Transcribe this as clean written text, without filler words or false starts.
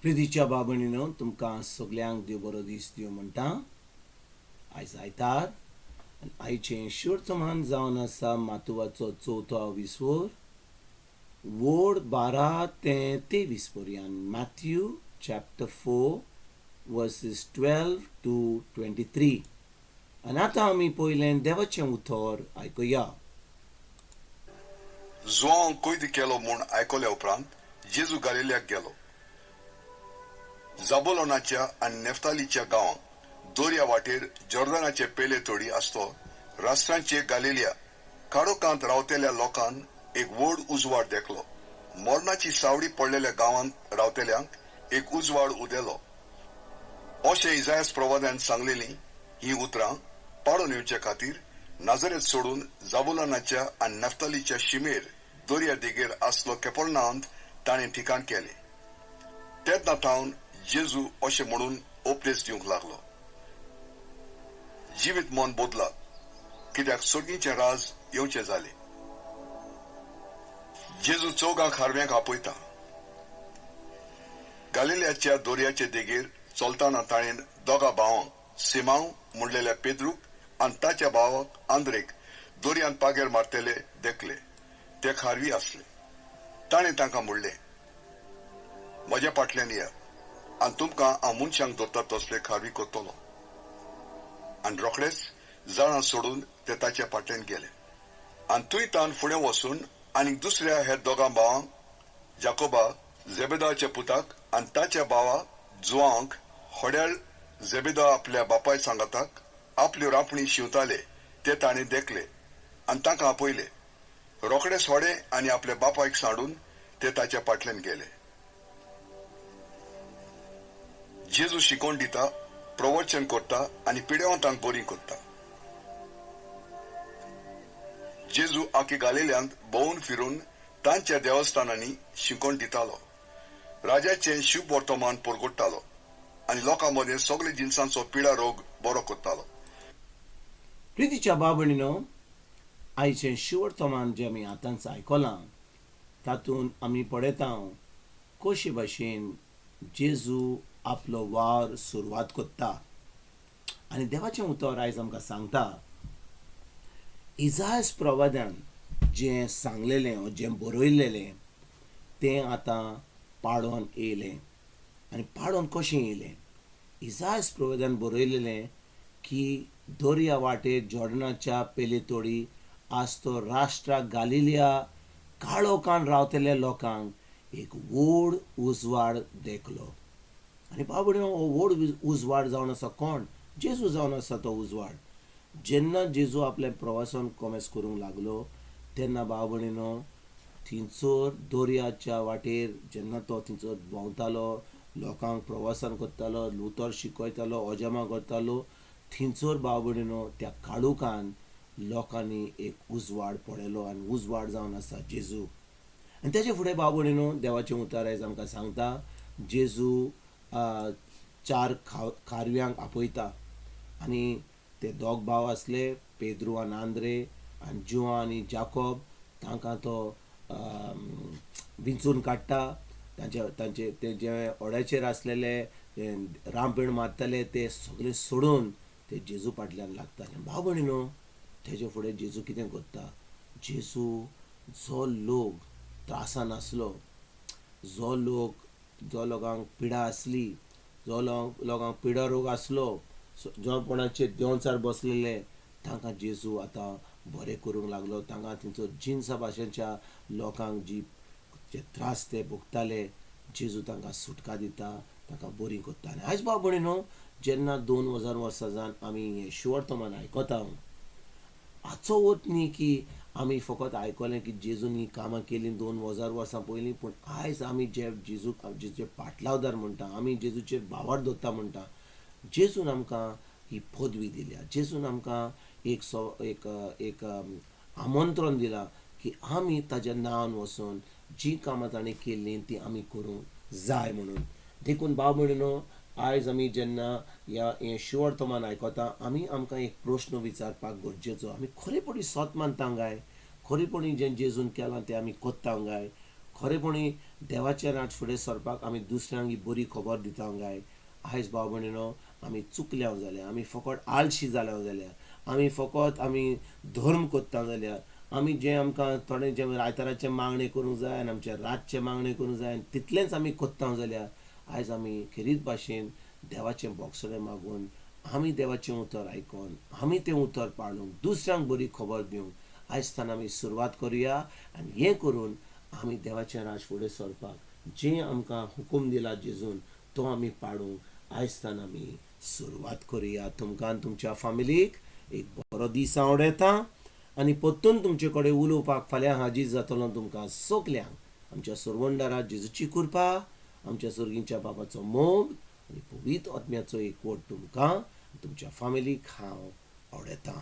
प्रितीच्या भाव-भयणीनो, तुमकां सगल्यांक देव बरो दीस दिवं म्हणटा. आयज आयतार आनी आयचें शुवर्तमान जावन आसा मातुवाचो चवथो विस्वोर, वोड 12 ते 23 पर्यंत, Matthew chapter 4 verses 12 to 23. आनी आतां आमी पयलें देवाचें उतर आयकुया. जुआंवाक कैद केलो म्हूण आयकल्या उपरांत जेजू गालिलियाक गेलो. जाबुलोनाच्या आनी नेफ्तालीच्या गांवांक, दर्या वाटेर जॉर्दनाचे पेले तडी आसतो राष्ट्रांचे गालिलिया, काळोखांत रावतेल्या लोकान एक व्हड उजवाड देखलो. मरणाची सावळी पडलेल्या गांवांत रावतेल्यांक एक उजवाड उदेलो. अशें इजायास प्रवाद्यान सांगलेलीं हीं उतरां पाडून येवचे खातीर नाजरेत सोडून जाबुलोनाच्या आनी नफ्तालीच्या शिमेर दर्या देगेर आसलो केपरनांत ताणें ठिकाण केलें. तेन्ना थावन जेजू अशें म्हणून उपदेश दिवंक लागलो, जिवीत मन बदलात, कित्याक सर्गीचें राज येवचें जालें. जेजू चौगां खारव्यांक आपयता. गालिलियाच्या दर्याचे देगेर चलतना ताणें दोगा भावांक, सिमांव म्हणलेल्या पेद्रूक आनी ताच्या भावाक आंद्रेक, दर्यांत पागेर मारतले देखले. ते खारवी आसले. ताणें तांकां म्हणलें, म्हज्या फाटल्यान येयात आनी तुमकां हांव मनशांक धरता तसले खारवी करतलो. आनी रोखडेच जाळां सोडून ते ताच्या फाटल्यान गेले. आनी थंय तान फुडें वचून आनीक दुसऱ्या हेर दोगां भावांक, जाकोबा जेबेदाच्या पुताक आनी ताच्या भावा जुआंक, होड्याळ जेबेदा आपल्या बापाय सांगाताक आपल्यो रांपणी शिंवताले ते ताणें देखले आनी तांकां आपयले. रोखडेच होडे आनी आपल्या बापायक सांडून ते ताच्या फाटल्यान गेले. जेजू शिकोवन दिता, प्रवचन करता आनी पिडेवंतांक बरी करता. जेजू आखे गालिल्यांत भोंवून फिरून तांच्या देवस्थानांनी शिकोवन दितालो, राजाचें शुभ वर्तमान परगट्टालो आनी लोकां मदें सगळे जिनसांचो पिडा रोग बरो करतालो. प्रितीच्या भाव-भयणीनो, आयचें शुवर्तमान जें आमी आतांच आयकलां तातूंत आमी पळयता कशे भाशेन जेजू आपलो वावर सुरवात करता. आनी देवाचें उतर आयज आमकां सांगता, इजायस प्रवाद्यान जें सांगलेलें, जें बरयलेलें तें आतां पाडोन येयलें. आनी पाडोन कशें येयलें? इजायस प्रवाद्यान बरयलेलें की दर्या वाटेर जॉर्डनाच्या पेले तोडी आज तो राष्ट्रा गालिलिया, काळोखान रावतल्या लोकांक एक व्हड उजवाड देखलो. आनी बाबडो, हो व्हड उजवाड जावन आसा कोण? जेजू जावन आसा तो उजवाड. जेन्ना जेजू आपलें प्रवासान कोमेस करूंक लागलो तेन्ना, भाव भयणीनो, थिंचर दर्याच्या वाटेर जेन्ना तो थिंचर भोंवतालो, लोकांक प्रवासान करतालो, उतर शिकयतालो, अजामा करतालो, थिंचर, भाव भयणीनो, त्या काळोखान लोकांनी एक उजवाड पळयलो आनी उजवाड जावन आसा जेजू. आनी तेजे फुडें, भाव भयणीनो, देवाचें उतर आयज आमकां सांगता, जेजू चार खारव्यांक आपयता. आनी ते दोग भाव आसले, पेद्रू आनी आंद्रे आनी जुआ आनी जाकोब. तांकां तो विंचून काडटा. तांचे तांचे ते जे होड्याचेर आसलेले, ते रांपण मारताले, ते सगळे सोडून ते जेजू फाटल्यान लागताले. भाव भयणीनो, तेजे फुडें जेजू कितें करता? जेजू जो लोक त्रासान आसलो, जो लोकांक पिडा आसली, जो लोकांक पिडा रोग आसलो, जो कोणाचेर देंवचार बसलेले, तांकां जेजू आतां बरें करूंक लागलो. तांकां तेंचो जिनसा भाशेच्या लोकांक जी जे त्रास ते भोगताले, जेजू तांकां सुटका दिता, तांकां बरी करता. आनी आयज, भाव भयणीनो, जेन्ना 2000 वर्सां जावन आमी हें शुवर्तमान आयकता, हाचो अर्थ न्ही की आमी फकत आयकलें की जेजून ही कामां केलीं 2000 वर्सां पयलीं. पूण आयज आमी जे जेजू जेचे पाटलावदार म्हणटा, आमी जेजूचेर भावार्थ दवरता म्हणटा, जेजून आमकां ही पदवी दिल्या, जेजून आमकां एक सो एक एक आमंत्रण दिलां की आमी ताज्या नांवान वचून जीं कामां ताणें केल्लीं तीं आमी करूंक जाय म्हणून. देखून भाव भयणीनो, आयज आमी जेन्ना ह्या हें शुवर्तमान आयकता, आमी आमकां एक प्रश्न विचारपाक गरजेचो: आमी खरेपणी सत मानता काय? खरेपणी जें जेजून केलां तें आमी कोत्ता काय? खरेपणी देवाचें राज फुडें सरपाक आमी दुसऱ्यांक ही बरी खबर दिता गाय? आयज भाव भयणीनो, आमी चुकल्या जाल्यार, आमी फकत आळशी जाल्या जाल्यार, आमी फकत आमी धर्म करता जाल्यार, आमी जें आमकां थोडें जें आयताराचें मागणें करूंक जाय आनी आमचें रातचें मागणें करूंक जाय आनी तितलेंच आमी करता जाल्यार, आयज आमी खेरीत भाशेन देवाचें बोगसणें मागून, आमी देवाचें उतर आयकोन, आमी तें उतर पाळूंक, दुसऱ्यांक बरी खबर दिवंक आयज आमी सुरवात करुया. आनी हें करून आमी देवाचें राज फुडें सरपाक जें आमकां हुकूम दिला जेजून, तो आमी पाळूंक आयज आमी सुरवात करुया. तुमकां आनी तुमच्या फामिलीक एक बरो दीस आवडयता आनी परतून तुमचे कडेन उलोवपाक फाल्यां हाजीर जातलो. तुमकां सगल्यांक आमच्या सोरवंडारा जेजूची कृपा, आमच्या सर्गीच्या बाबाचो मोग आनी पवित्र आत्म्याचो एकवट तुमकां, तुमच्या फामिलीक हांव आवडयतां.